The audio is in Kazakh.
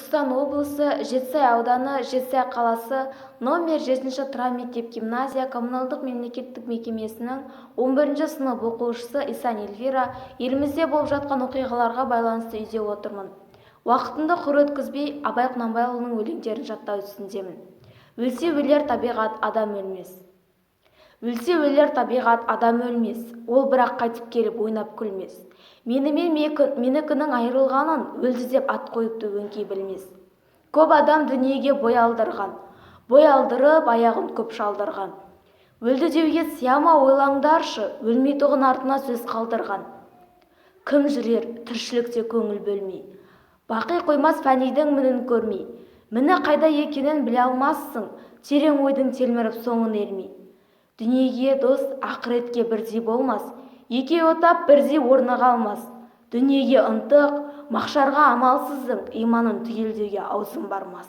Түркістан облысы, Жетісай ауданы, Жетісай қаласы, номер 7-ші тұран мектеп-гимназия коммуналдық мемлекеттік мекемесінің 11-ші сынып оқушысы Исан Эльвира. Елімізде болып жатқан оқиғаларға байланысты үйде отырмын. Уақытымды құр өткізбей, Абай Құнанбайұлының өлеңдерін жаттау үстіндемін. Өлсе өлер табиғат, адам өлмес. Өлсе өлер табиғат, адам өлмес. Ол бірақ қайтып келіп ойнап күлмес. Менімен менікінің айырылғанын өлді деп ат қойыпты өңкей білмес. Көп адам дүниеге бой алдырған, бой алдырып, аяғын көп шалдырған. Өлді деуге сыя ма, ойлаңдаршы, өлмейтұғын артына сөз қалдырған. Кім жүрер тіршілікте көңіл бөлмей, бақи қоймас фәнидің мінін көрмей? Міні қайда екенін біле алмассың, терең ойдың телміріп соңын ермей. Дүниеге дос ақыретке бірдей болмас, екеуі тап бірдей орныға алмас. Дүниеге ынтық, махшарға амалсыздың иманын түгелдеуге аузым бармас.